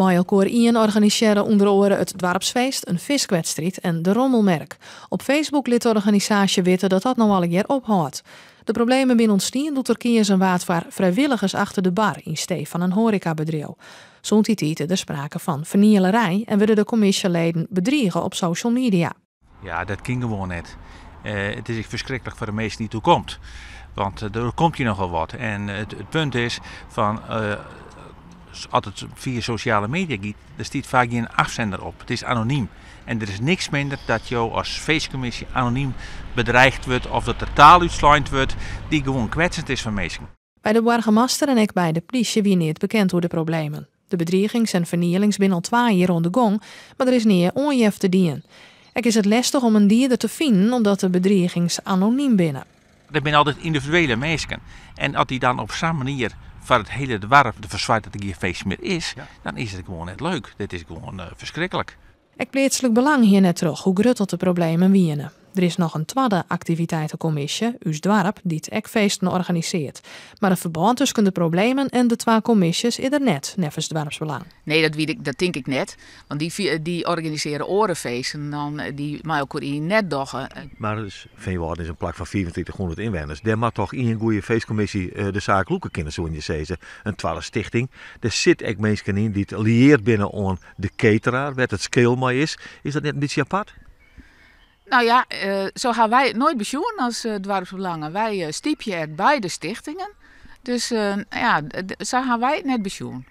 Mei Elkoar Ien organisearre ûnder oare it doarpsfeest, in fiskwedstriid en de rommelmerk. Op Facebook lit de organisaasje witte dat dat no allegear ophâldt. De problemen binne ûntstien doe't der keazen waard foar frijwilligers achter de bar yn stee fan in hoarekabedriuw. Sûnt dy tiid is der sprake fan fernielerij en wurde de kommisjeleden bedrige op social media. Ja, dat kin gewoan net. It is ek ferskriklik foar de minsken dy't oerkomt. Want der oerkomt je nochal wat. En it punt is fan as it fia sosjale media giet, der stiet faak gjin afzender op. It is anonym. En der is niks minder dat jo as feestkommisje anonym bedreigd wurdt of dat der taal útslein wurdt dy't gewoan kwetsend is foar minsken. By de boargemaster en ek by de plysje wie neat bekend oer de problemen. De bedrigings en fernielings binne al twa jier oan de gong, mar der is nea oanjefte dien. Ek is it lestich om in dieder te finen omdat de bedrigings anonym binne. Dat binne altyd yndividuele minsken. En as dy dan op sa'n manier foar it hiele doarp derfoar soarget dat der gjin feest mear is, dan is it gewoan net leuk. Dit is gewoan ferskriklik. Ek Pleatslik Belang hie net troch hoe grut oft de problemen wiene. Der is noch in twadde aktiviteitekommisje, Us Doarp, dy't ek feesten organisearret. Mar in ferbân tusken de problemen en de twa kommisjes is der net, neffens Doarpsbelang. Nee, dat wit ik, dat tink ik net. Want dy, dy organisearje oare feesten dan dy't Mei Elkoar Ien net dogge. Mar dus, Feanwâlden is in plak fan 3500 ynwenners. Dêr moat toch ien goede feestkommisje de saak lûke kinne, soene je sizze. In twadde stichting. Der sit ek minsken yn dy't lieerd binne oan de cateraar, wêr't it skeel mei is. Is dat net in bytsje apart? Nou ja, sa ha wy it noait besjoen as doarpsbelangen. Wy stypje ek beide stichtingen. Dus ja, sa ha wy it net besjoen.